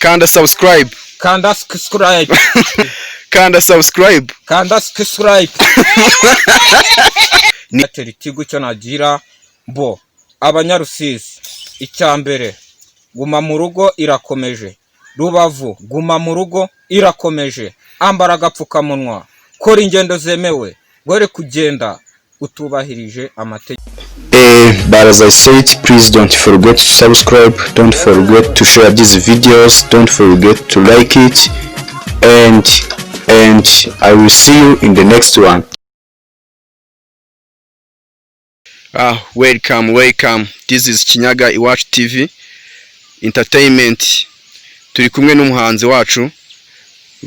Kanda subscribe. Kanda subscribe. Kanda subscribe. Kanda subscribe. Airtel Tigo, icyo nagira bo Abanyarusizi, icya mbere, guma mu rugo irakomeje. Rubavu, guma mu rugo irakomeje. Ambara agapfukamunwa, kora ingendo zemewe, gore kugenda utubahirije amategeko. But as I said, please don't forget to subscribe, don't forget to share these videos, don't forget to like it, and I will see you in the next one. Ah, welcome, welcome. This is Kinyaga Iwacu TV Entertainment. Turi kumwe n'umuhanzi wacu,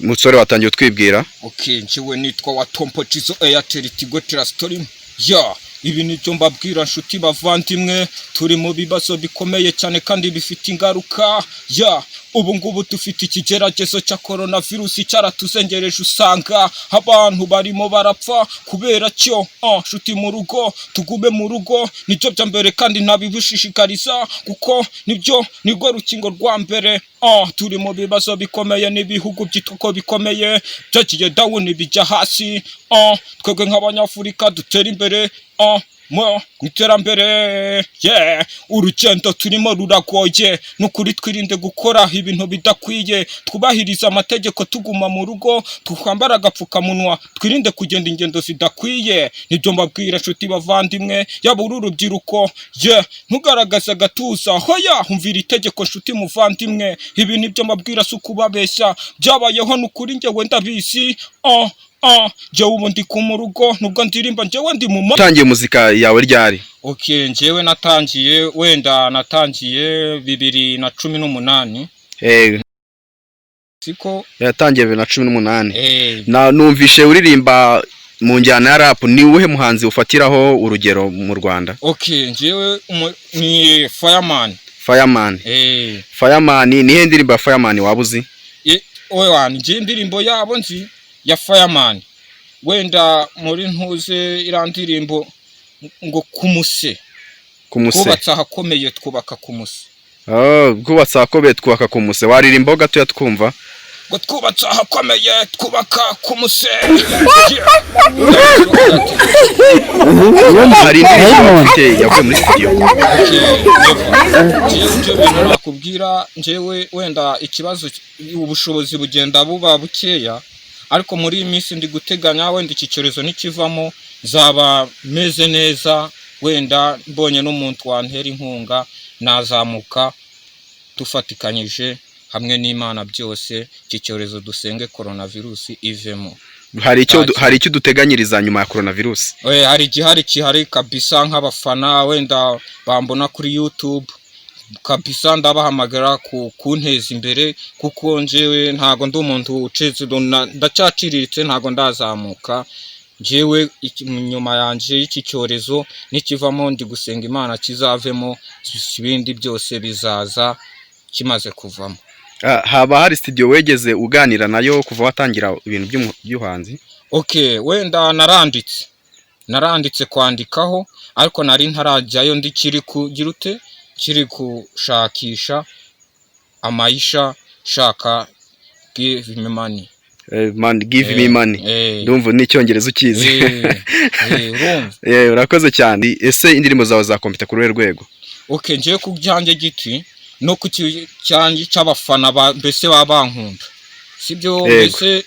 umusore watangiye utwibwira. Okay, njyewe nitwa wa Tompo Chizo, Airtel Tigo Trastori. Ya, ibi nibyo mbabwira, nshuti bavandimwe. Turi mu bibazo bikomeye cyane kandi bifite ingaruka. Ya, ubu ngubu dufite ikigeragezo cya coronavirus cyaratuzengereje, usanga abantu barimo barapfa kubera cyo. Ah, nshuti, mu rugo, tugume mu rugo, nibyo bya mbere kandi ntabibishishikariza kuko nibyo nirwo rukingo rwa mbere. Ah, turi mu bibazo bikomeye n'ibihugu byitwa ko bikomeye byagiye down, bijya hasi. Ah, twebwe nk'Abanyafurika dutera imbere, ah, mu iterambere. Yeah, urugendo turimo ruragoye nukuri. Twirinde gukora ibintu bidakwiye, twubahirize amategeko, tuguma mu rugo, twambara agapfukamunwa, twirinde kugenda ingendo zidakwiye. Nibyo mbabwira, nshuti bavandimwe. Yaba uri urubyiruko, ye, ntugaragaze agatuza, hoya, umvira itegeko, nshuti muvandimwe. Ibi nibyo mbabwira, si ukubabeshya, byabayeho nukuri, njyewe ndabizi. Ah, ah, njyewe ubu ndi ku mu rugo, nubwo ndirimba, njyewe ndi mu ma Utangiye muzika yawe ryari? Okay, njyewe natangiye, wenda natangiye 2018. Siko? Yatangiye 2018. Eh. Na numvishe uririmba mu njyana ya rap. Ni uwuhe muhanzi ufatiraho urugero mu Rwanda? Okay, njyewe ni Fireman. Fireman. Eh. Fireman, nihe ndirimbo ya Fireman waba uzi? Oya, njye indirimbo yabo nzi ya Fireman, wenda muri ntuze iriya ndirimbo ngo kumuse. Kumuse. Twubatse ahakomeye, twubaka kumuse. Oh, bwubatse ahakomeye, twubaka kumuse. Waririmbaho gatoya twumva? Ngo twubatse ahakomeye, twubaka kumuse. Hari indirimbo ufite yavuye muri studio? Njyewe ibyo bintu nakubwira, njyewe wenda ikibazo ubushobozi bugenda buba bukeya, ariko muri iyi minsi ndi guteganya, wenda iki cyorezo nikivamo zaba meze neza, wenda mbonye n'umuntu wantera inkunga nazamuka, dufatikanyije hamwe n'Imana byose. Iki cyorezo dusenge coronavirus ivemo. Hari icyo duteganyiriza nyuma ya coronavirus? We, hari igihari kihari kabisa. Nk'abafana wenda bambona kuri YouTube kabisa, ndabahamagara ku kunteza imbere, kuko njyewe ntago ndi umuntu ucitse, ndacyaciriritse, ntago ndazamuka. Njyewe nyuma yanjye y'iki cyorezo nikivamo, ndi gusenga Imana kizavemo, ibindi byose bizaza kimaze kuvamo. Ah, haba hari studio wegeze uganira nayo kuva watangira ibintu by'ubuhanzi? Okay, wenda naranditse kwandikaho, ariko nari ntarajyayo, ndikiri kugira ute, kiri gushakisha amayisha, shaka give me money. Man, give me money. Eh. Ndumva n'icyongereza ukizi. Eh, urumva. Urakoze cyane. Ese indirimbo zawe zakompeta kuri uruhe rwego? Okay, ngiye ku byanjye giti no ku cyanjye cy'abafana mbese baba bankunda, sibyo? Yego. Mbese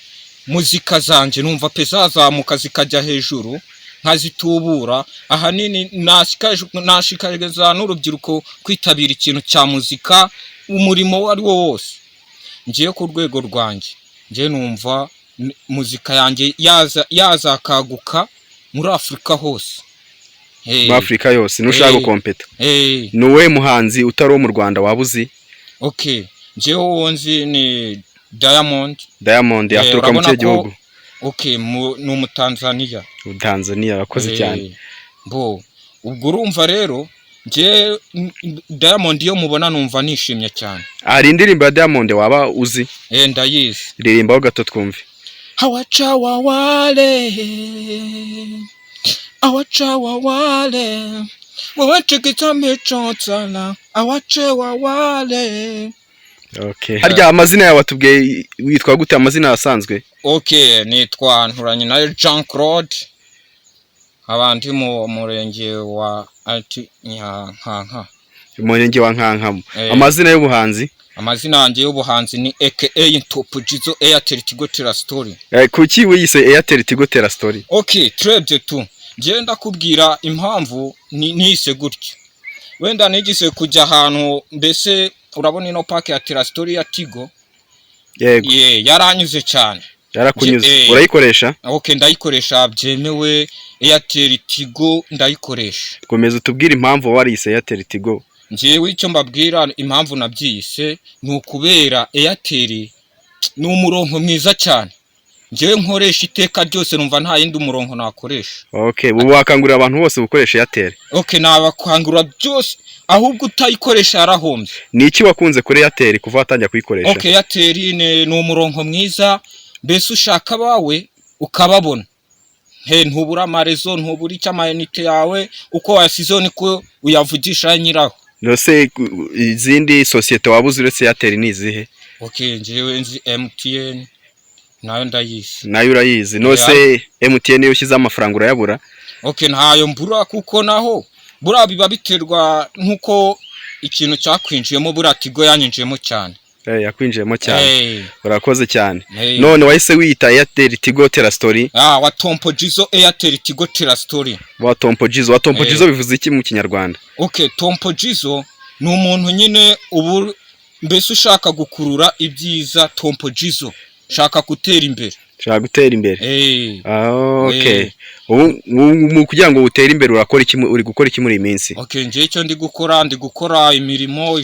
muzika zanjye numva pe zazamuka zikajya hejuru, nkazitubura. Ahanini nashishikariza n'urubyiruko kwitabira ikintu cya muzika, umurimo uwo ari wo wose. Ngiye ku rwego rwanjye, ngiye numva muzika yanjye yaza yazakaguka muri Afurika hose. Muri Afurika yose ntushaka gukompeta? Eh. Ni uwuhe muhanzi utari uwo mu Rwanda waba uzi? Okay, njyewe uwo nzi ni Diamond. Diamond aturuka mu Urabona kihe gihugu? Okay, ni Umutanzaniya. Tanzania, urakoze cyane. Bo ubwo urumva rero, njye Diamond iyo mubona numva nishimye cyane. Hari indirimbo ya Diamond waba uzi? Eh, ndayizi. Ririmbaho gato twumve. Awacha wawale, awacha wawale, wewe chikitambi chotsala, awache wawale. Okay. Harya amazina yawe watubwiye witwa gute, amazina asanzwe? Okay, nitwa Nturanyinayo Jean Claude, nkaba ndi mu murenge wa ati Nyankanka. Umurenge wa Nkankamo. Eh. Amazina y'ubuhanzi? Amazina yanjye y'ubuhanzi ni aka Top Jizo Airtel Tigo Tera Story. Kuki wiyise Airtel Tigo Tera Story? Okay, turebye tu njyewe ndakubwira impamvu nise gutya. Wenda nigise kujya ahantu, mbese urabona ino pack ya Tera Story ya Tigo. Yego. Ye, yaranyuze cyane. Yarakunyuze. Eh. Urayikoresha? Okay, ndayikoresha byemewe, Airtel Tigo ndayikoresha. Komeza utubwire impamvu wariyise Airtel Tigo. Njyewe icyo mbabwira, impamvu nabyiyise ni ukubera Airtel ni umurongo mwiza cyane njyewe nkoresha iteka ryose, numva nta yindi umurongo nakoresha. Okay, ubu wakangurira abantu bose gukoresha Airtel? Okay, nabakangurira byose, ahubwo utayikoresha yarahombye. Ni iki wakunze kuri Airtel kuva watangira kuyikoresha? Okay, Airtel ni umurongo mwiza, mbese ushaka abawe ukababona, he ntubura amarezo, ntubura icyo, amayinite yawe uko wayasizeho niko uyavugisha nyiraho. Nose izindi sosiyete waba uzi uretse Airtel ni izihe? Okay, njyewe nzi MTN, nayo ndayizi. Nayo urayizi? Nose MTN iyo ushyizeho amafaranga urayabura? Okay, ntayo mbura, kuko naho buriya biba biterwa nk'uko ikintu cyakwinjiyemo. Buriya Tigo yanyinjiyemo cyane. Yakwinjiyemo cyane. Eh. Urakoze cyane. Eh. None wahise wiyita Airtel Tigo Tera Story. Ah, wa Tompo Jizo Airtel Tigo Tera Story. Wa Tompo Jizo, wa Tompo Eh. Jizo bivuze iki mu Kinyarwanda? Okay, Tompo Jizo ni umuntu nyine ubu mbese ushaka gukurura ibyiza, Tompo Jizo shaka gutera imbere. Ushaka gutera imbere. Eh. Ah, okay. Eh. Ubu kugira ngo utere imbere urakora iki, uri gukora iki muri iyi minsi? Okay, njye icyo ndi gukora, ndi gukora imirimo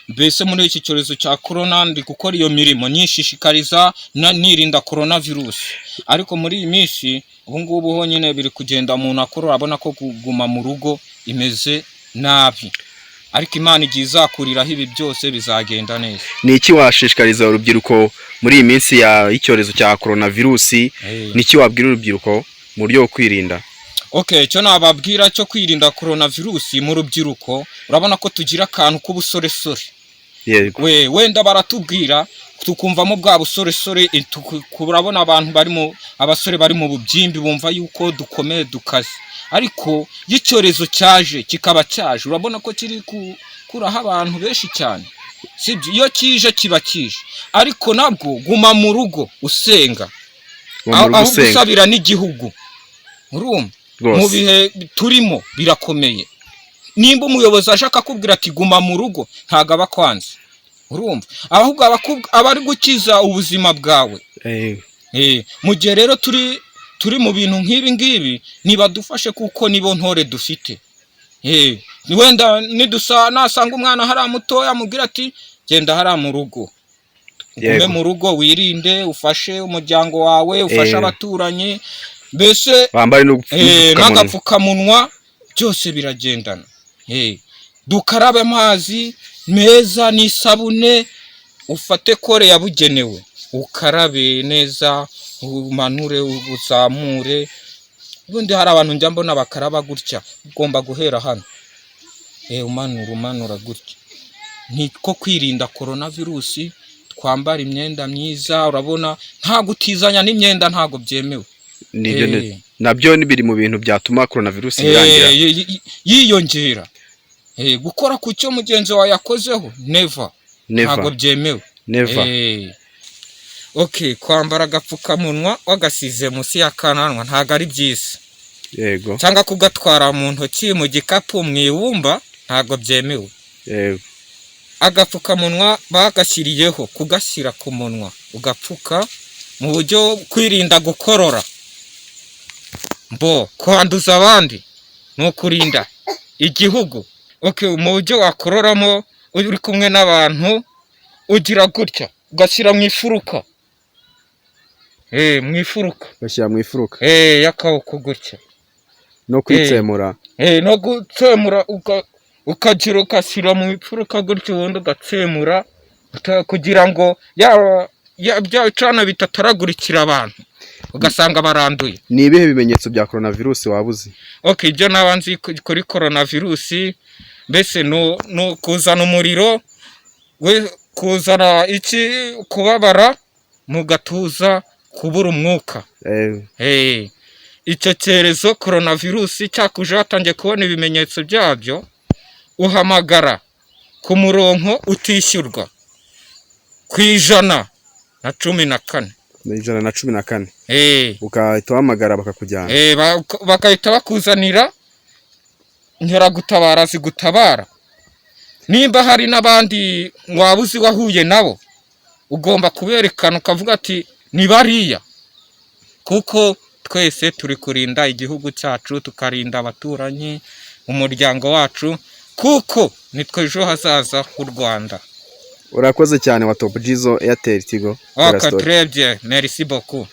mbese muri iki cyorezo cya corona ndi gukora iyo mirimo nyishishikariza nirinda corona virus. Ariko muri iyi minsi ubu ngubu ho nyine biri kugenda umuntu akora, urabona ko kuguma mu rugo imeze nabi, ariko Imana igiye izakuriraho ibi byose bizagenda neza. Ni iki washishikariza urubyiruko muri iyi minsi y'icyorezo cya coronavirus? Eh. Ni iki wabwira urubyiruko mu buryo bwo kwirinda? Okay, icyo nababwira cyo kwirinda coronavirus mu rubyiruko, urabona ko tugira akantu k'ubusoresore. Yego. We wenda baratubwira tukumvamo bwa busoresore, urabona abantu bari mu abasore bari mu bubyimbi bumva yuko dukomeye dukaze, ariko iyo icyorezo cyaje kikaba cyaje, urabona ko kiri gukuraho abantu benshi cyane, sibyo? Iyo kije kiba kije, ariko nabwo guma mu rugo usenga. Guma mu rugo aho usenga. Gusabira n'igihugu, urumva mu bihe turimo birakomeye. Nimba umuyobozi aje akakubwira ati guma mu rugo, ntabwo aba akwanze, urumva, ahubwo aba ari gukiza ubuzima bwawe. Mu gihe rero turi mu bintu nk'ibi ngibi, nibadufashe kuko nibo ntore dufite. Wenda nidusa nasanga umwana hariya mutoya amubwira ati genda hariya mu rugo, ugume mu rugo, wirinde, ufashe umuryango wawe, ufashe abaturanyi, mbese Bambare n'udupfukamunwa. N'agapfukamunwa, byose biragendana. Dukarabe amazi meza n'isabune, ufate kore yabugenewe ukarabe neza, umanure uzamure. Ubundi hari abantu njya mbona bakaraba gutya, ugomba guhera hano, umanura umanura gutya, niko kwirinda corona virus. Twambara imyenda myiza, urabona nta gutizanya n'imyenda, ntabwo byemewe. Nibyo. Eh. Nabyo ni biri mu bintu byatuma coronavirus irangira. Yiyongera. Gukora ku cyo mugenzi wawe yakozeho, never, ntabwo Never. byemewe. Never. Okay, kwambara agapfukamunwa wagasize munsi y'akananwa ntabwo ari byiza. Cyangwa kugatwara mu ntoki, mu gikapu, mu ibumba, ntabwo byemewe. Agapfukamunwa bagashyiriyeho kugashyira ku munwa, ugapfuka mu buryo kwirinda gukorora, mbo kwanduza abandi, ni ukurinda igihugu. Okay, mu buryo wakororamo uri kumwe n'abantu, ugira gutya ugashyira mu ifuruka, mu ifuruka. Bashyira mu ifuruka. Y'akaboko gutya. No kwitsemura. No gutsemura, ukagira ugashyira mu ifuruka gutya, ubundi ugatsemura kugira ngo ya bya cana bitataragurikira abantu ugasanga baranduye. Ni ibihe bimenyetso bya coronavirus waba uzi? Okay, ibyo naba nzi kuri coronavirus, mbese ni ukuzana umuriro we. Kuzana iki? Kubabara mu gatuza, kubura umwuka. Icyo cyorezo coronavirus cyakuje, watangiye kubona ibimenyetso byabyo, uhamagara ku murongo utishyurwa ku 114. Ni 114. Eh. Ukahita uhamagara bakakujyana. Bagahita bakuzanira inkeragutabara zigutabara. Nimba hari n'abandi waba uzi wahuye nabo, ugomba kuberekana ukavuga ati: "Ni bariya", kuko twese turi kurinda igihugu cyacu, tukarinda abaturanyi, umuryango wacu, kuko nitwe ejo hazaza h'u Rwanda. Urakoze cyane wa Top Jizo, Airtel Tigo. Ok. Tera Story. Très bien, merci beaucoup.